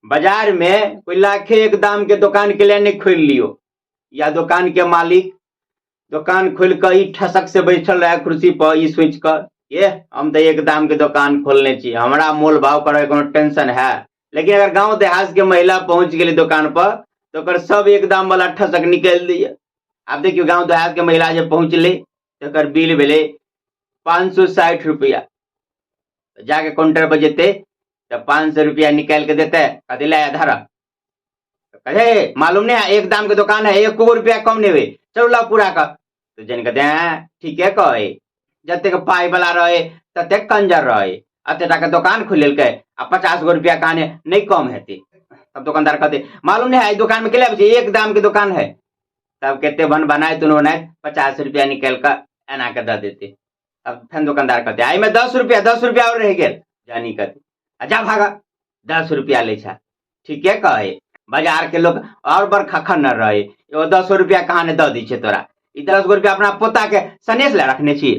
बाजार में कोई लाखे एक दाम के दोकान के लिए नहीं खोल लियो, या दोकान के मालिक दोकान खोल के ई ठसक से बैठल रहे कुर्सी पर, ई सोच के ये हम तो एक दाम के दोकान खोलने छी, हमरा मोल भाव करे कोनो टेंशन है। लेकिन अगर गांव देहात के महिला पहुंच गेली दोकान पर तो ओकर सब एक दाम वाला ठसक निकलि दैया। आब देखियो गांव देहात के महिला जे पहुंचले तो ओकर बिल भेलै 560 रुपया। जाके काउंटर पर जेतै तऽ 500 रुपया निकालि के देतै, कहतै ले धर। कहे मालूम नहीं है एक दाम के दुकान है, 1 रुपया कम नहीं हुए, चलो लाओ पूरा का। तो जन कहते हैं ठीके कहे, जतेक पाई वाला रहे ततेक कंजर रहे, एते टाका दोकान खोलि लेलकै आ 50 गो रुपया कहाने नहीं कम हेतै। तब दुकानदार कहते मालूम नहीं है ई दुकान में के आबै छै, एक दाम के दुकान है। तब कते बन बनाए तुन बनाए 50 रुपया निकालि कऽ एना के दऽ देते। तब फेन दुकानदार कहते एहिमे 10 रुपया, 10 रुपया और रहि गेल। जानी कहते आ जा भागा, 10 रुपया लै छै। ठीके कहे, बाजार के लोग और बड़ खखन न रहे, एगो 10 रुपया कहाँ ने दऽ दै छै तोरा, ई 10 गो रुपया अपना पोता के सनेस लए रखने छी।